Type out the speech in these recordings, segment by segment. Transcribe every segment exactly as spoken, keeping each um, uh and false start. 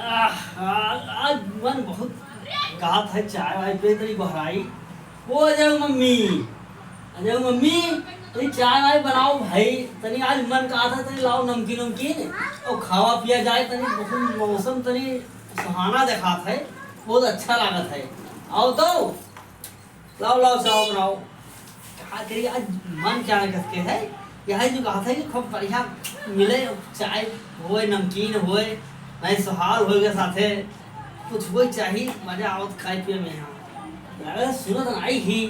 आह, आ, आज मन बहुत कहत है चाय वाय पे, तनी बहराई। ओ, आ जाओ मम्मी, आ जाओ मम्मी, तनी चाय वाय बनाओ भाई। तनी आज मन कहत है, तनी लाओ नमकीन उमकीन और खावा पिया जाए। तनी बहुत मौसम तनी सुहाना देखात है, बहुत अच्छा लागत है। आओ तो। लाओ, लाओ, चाय बनाओ। का करी, आज मन क्या कसके है, यही जो कहत है कि खूब बढ़िया मिले, चाय होए, नमकीन होए, नहीं सोहार होए के साथे, कुछ होए चाही, मजा आवत खाए पिए में। यहाँ अरे सुनत नाई ही,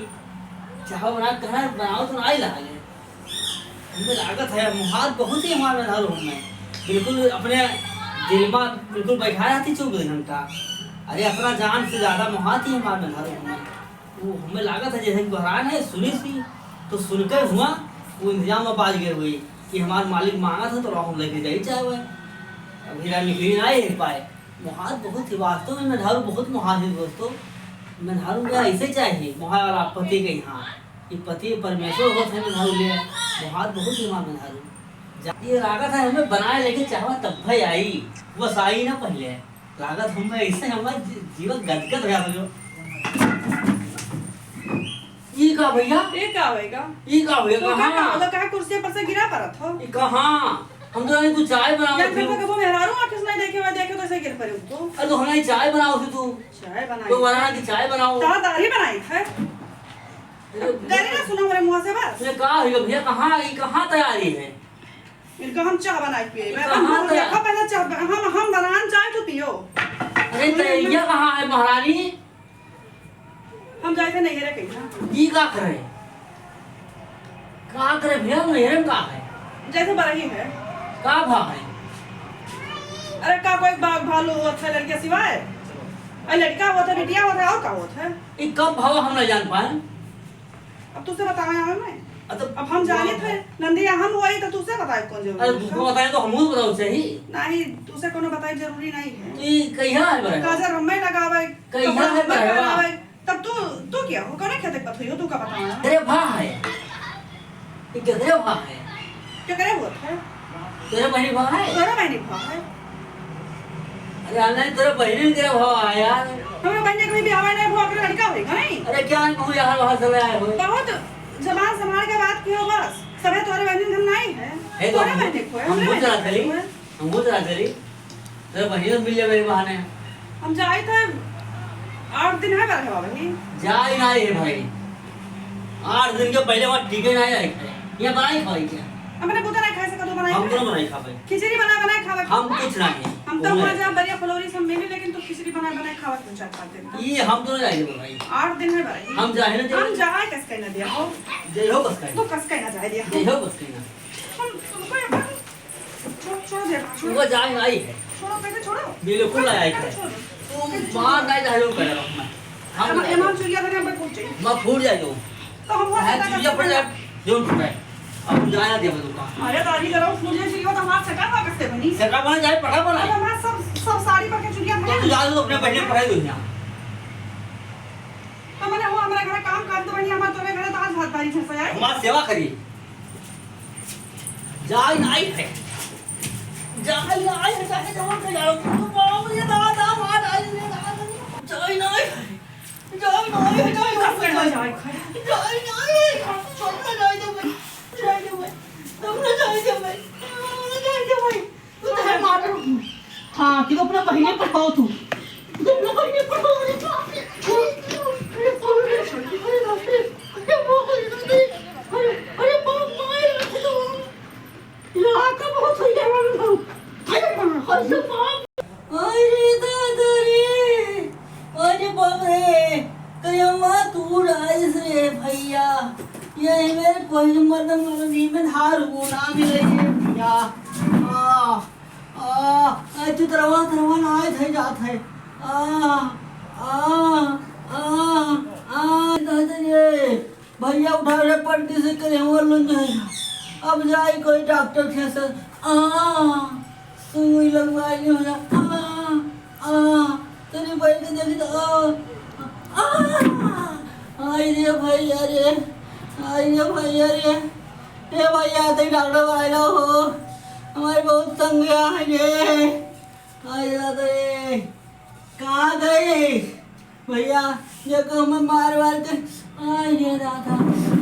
चाय बना, कहाँ बनाओ तो नाई लागे। हमें लागत है, मोहात बहुत ही हमार मेहरारू हमें। बिल्कुल अपने दिल में बिल्कुल बैठाए रहती चौबीस घंटा। अरे अपना जान से ज्यादा मोहात ही हमार मेहरारू हमें। वो हमें लागत है जैसे गोहरान है, सुनी सी, तो सुनकर हुआ, वो इंतजाम में बाज गए हुई कि हमार मालिक मांगत है तो हम लेके जाई चाहे वह। अब हीरा निकली ना ही पाए। मोहात बहुत ही वास्तव में मेहरारू बहुत मोहात है दोस्तों। मेहरारू में ऐसे चाहिए, मोहात वाला पति के यहाँ। ये पति परमेश्वर होत है मेहरारू ले, मोहात बहुत ही हमार मेहरारू। जा-, ये लागत है हमें बनाए लेके चाहवा तब भाई आई, बस आई ना पहले। लागत हमें ऐसे हमार जी-, जीवन गदगद हो जाता जो। ई का भैया? ये का होएगा? ई का होएगा? तो का कहाँ? का होगा? काहे कुर्सी पर से गिरा पड़त हो? ई कहाँ? हम तो नहीं, तू चाय बनावत या फिर हो। तो कबो मेहरारू आँख से नहीं देखे हुए, देखे तो ऐसे गिर पड़े हो तू। अरे तो हमारी चाय बनाओ फिर तू। चाय बनाई। तो बना के चाय बनाओ। तारा दाढ़ी बनाई है। अरे दाढ़ी ना सुनो मेरे मुँह से बस। ये का होइगा भैया? कहाँ, ई कहाँ तैयारी है? इनका हम चाय बनाई पिए। ई मैं कहाँ हम तैयार? देखो पहले चाय, हम, हम बनान चाय तो पियो। अरे तैयारियाँ कहाँ है महारानी? हम जाए थे नैहरे कहीं ना। ई का करे? का करे भैया, नैहरे में का है? जैसे बरही है। का भा है? अरे का कोई बाघ भालू होत है लड़के सिवाय? अरे लड़का होत है, बिटिया होत है, और का होत है? ई कब भवा हम ना जान पाए। अब तुझसे बतावे आवे मैं। अब तो अब हम जाने थे, नंदिया हम वही तो तुझसे बताए कौन जरूरी अरे है? तुझको बताए तो हमहू बताओ चाहिए। नहीं, तुझसे कोनो बताए जरूरी नहीं है। तो ई कहिया है बरहवा? काजर हमें लगावे, कहिया कपड़ा है हमें बरहवा? पहनावे, तब तू, तू क्या हो? कौन खेते पर हो? तू का बतावे? तेरे भा है। ये केकरे भा है? केकरे होत है? तेरे बहिनी भा है? तोरे बहिनी भा है। अरे, आ नहीं, तोरे बहिनी के भा है यार। हमरे बहिनी के भी बियाह नहीं भा, अपने लड़का होई, नहीं? अरे, क्या है, कहूँ यहाँ वहाँ चले आए हो? बहुत जबान संभाल के बात कियो बस। सभे तोरे बहिनी धन नहीं है। है तो तोरे हम, बहिनी को है, हम हमरे बुझ रहा बहिनी चली। को है। हम बुझ रहा चली। तेरे बहिनी मिल जावे बहाने। हम जाई थे, आठ दिन है बरहवा बहिनी। जाई ना है भाई। आठ दिन के पहले वहाँ टिके ना है। ये बनाई खाई क्या? अपने बुता नहीं खाए से कदू बनाई हम खाए? दोनों बनाई खावे। खिचड़ी बना, बनाए खावे। हम कुछ नहीं। हम तो वहाँ जब बढ़िया फुलौरी सब मिली, लेकिन तू खिचड़ी बना, बनाए खावा तू चार पाँच दिन तक। ये हम दोनों जाए देबो भाई। आठ दिन है बरहवा। हम जाए ना हम देबो। जाए कस कहना दिया हो। जय हो कस कहना। तू कस कहना जाए दिया हो। जय हो कस कहना। हम तुमको छोड़, छोड़ दे, छोड़। वो जाए नहीं है। छोड़ो, पहले छोड़ो। बिल्कुल नहीं है। पहले छोड़ो। तू बाहर नहीं जा रहे हो, पहले रखना। हम एमा-, एमा चुरिया धरे, हम फूट जाई। मैं फूट जाए तो। तो हम हो है, सकता है चुरिया फूट जाए, जो फूट जाए। अब तू जाए ना दे, मैं दुकान। अरे, तो अभी करो, फूट जाए चुरिया, तो हमारा सेटा हुआ कैसे बनी? सेटा बना जाए, पटा बना। अरे, हमारा सब, सब साड़ी पर के चुरिया तो धरे। तू जा, तू अपने पहले पढ़ाई दो यहाँ। तो मैंने वो हमारा घर काम कर दो, बनी हमारा तोरे घर तो आज भात भारी झंसा जाए। हमारा सेवा करी। जाई नाई है। जाई नाई है, चाहे जवन के जाओ। तू बाबू ये दादा, मार आई रे दादा। जाई नाई है। जाई नाई है, जाई नाई है। जाई नाई है। छोड़ ना जाई दे भाई। जाई दे भाई। तुम ना जाई दे भाई। तुम ना जाई दे भाई। तू तो है मार। हाँ, कि तू अपना बहिने पढ़ाओ तू। तू अपना बहिने पढ़ाओ, अरे बाप रे। अरे बाप रे। अरे बाप रे। अरे बाप रे। अरे, अरे बाप, मार रखे तो। इलाका बहुत हो गया हमारे गाँव। अरे बाप, अरे बाप। अरे दादा रे। अरे बाप रे। करियम्मा तू राइस रे भैया। ये मेरे कोई मर्द मर्द नहीं में धार गुना मिले ये भैया। आ। आ, आ, तू तरवा, तरवा ना आए थे जात है। आ, आ, आ, आ, दादा रे, भैया उठा रे पट्टी से करे हुआ लुंज है। अब जाए कोई डॉक्टर के से, आ, सुई लगवाई नहीं हो जा, आ, आ, तेरी बहन के देखी तो, आ, आ, आई रे भैया रे, आई रे भैया रे, हे भैया, ते डॉक्टर वाला हो, हमारे बहुत तंग है रे। अरे दादा रे, कहाँ गए भैया? ये को हमें मार वार के, अरे दादा,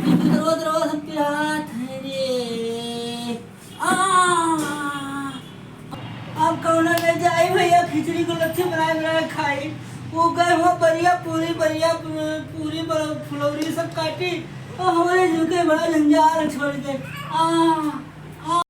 ये तो रोज रोज पिरात है रे। आ, अब कौनो ले जाई भैया, खिचड़ी को लच्छी बनाए बनाए खाई। वो गए हुआ बढ़िया पूरी, बढ़िया पूरी, फुलौरी सब काटी, और हमारे झुके बड़ा जंजाल छोड़ के। आ,